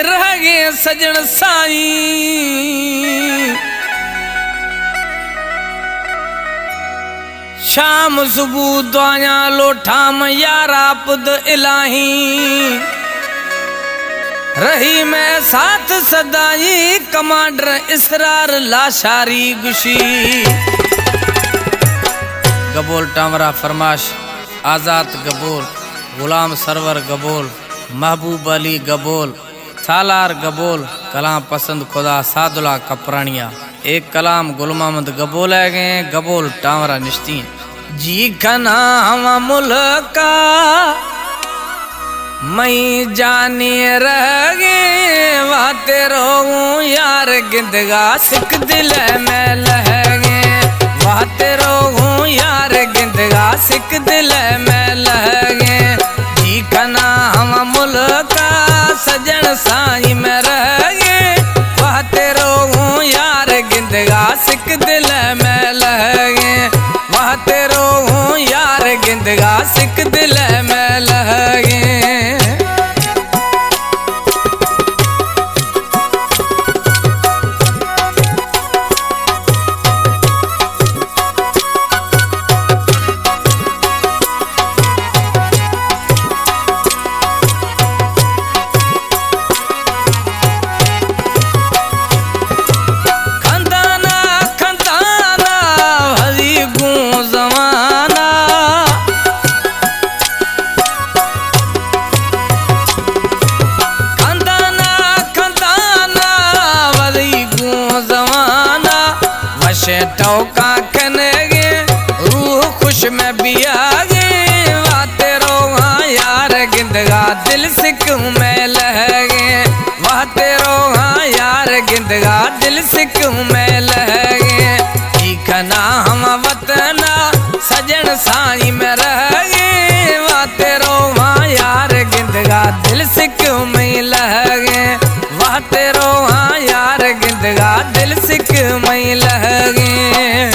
رہگیں سجن سائیں۔ شام صبح دعایاں لوٹاں من یار آپ د الٰہی۔ رہی مئے ساتھ سدائی کمانڈر اسرار لاشاری گشی۔ گبول ٹامرا فرماش، آزات گبول، غلام سرور گبول، محبوب علی گبول، سالار گبول، کلام پسند خدا سادلا کپرانیا۔ اے کلام گل محمد گبول ءِ گیں، گبول ٹامرا نشتی ہیں۔ جی کنا ہم ملکا مئی جانی رہگیں، وہتے روگوں یار گندگا سک دل میں لہگیں، وہتے روگوں یار گندگا سک دل میں لہگیں۔ جی کنا ہم ملکا سجن سائیں میں رہگیں، وہتے روگوں یار گندگا سک دل میں لہگیں، وہتے روگوں یار گندگا سک دل میں لہگیں۔ کھندانا، کھندانا، وھدی گوں زمانا۔ کھندانا، کھندانا، وھدی گوں زمانا۔ وشیں ٹوکاں کنگیں، روح خوش میں بیاگیں، وہتے روگاں یار گندگا دل سک میں لہگیں، وہتے روگاں یار گندگا دل سک میں لہگیں۔ جی کنا ہم وطنا سجن سائیں میں رہگیں، وہتے روگاں یار گندگا دل سک میں لہگیں، وہتے روگاں یار گندگا دل سک میں لہگیں۔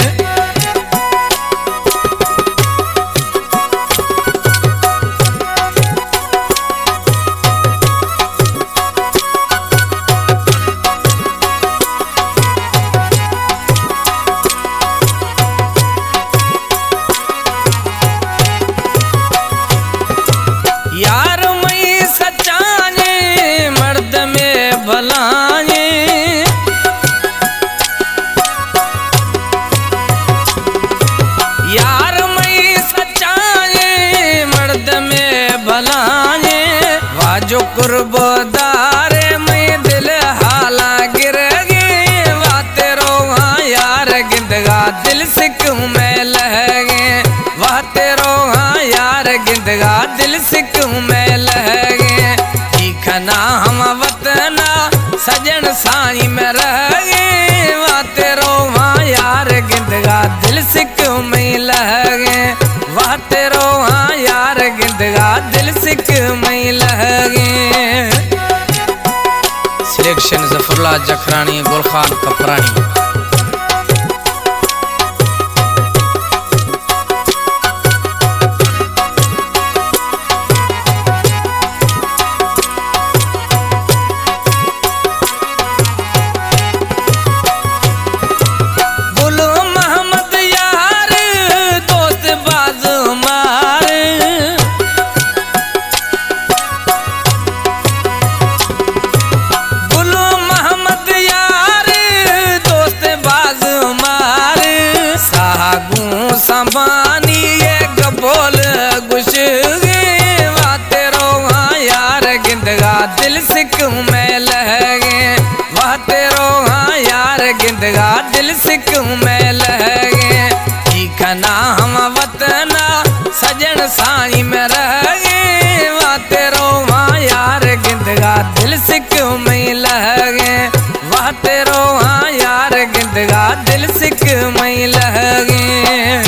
یار مئی سچائیں، مردمے بھلائیں۔ یار مئی سچائیں، مردمے بھلائیں۔ واجو قرب دار مئی دل حالا گرگیں، وہتے روگاں یار گندگا دل سک میں لہگیں، وہتے روگاں یار گندگا دل سک میں لہگیں۔ جی کنا ہم وطنا سجن سائیں میں رہگیں، وہتے روگاں یار گندگا دل سک میں لہگیں، وہتے روگاں یار گندگا دل سک میں لہگیں۔ سلیکشن ظفر اللہ جکھرانی، گل خان کپرانی۔ گل محمد یار، دوست باز مار۔ گل محمد یار، دوست باز مار۔ ساہ گوں سنبھانی اے گبول گشگیں، وہتے روگاں یار گندگا دل سک میں لہگیں، وہتے روگاں یار گندگا دل سک میں لہگیں۔ جی کنا ہم وطنا سجن سائیں میں رہگیں، وہتے روگاں یار گندگا دل سک میں لہگیں، وہتے روگاں یار گندگا دل سک میں لہگیں۔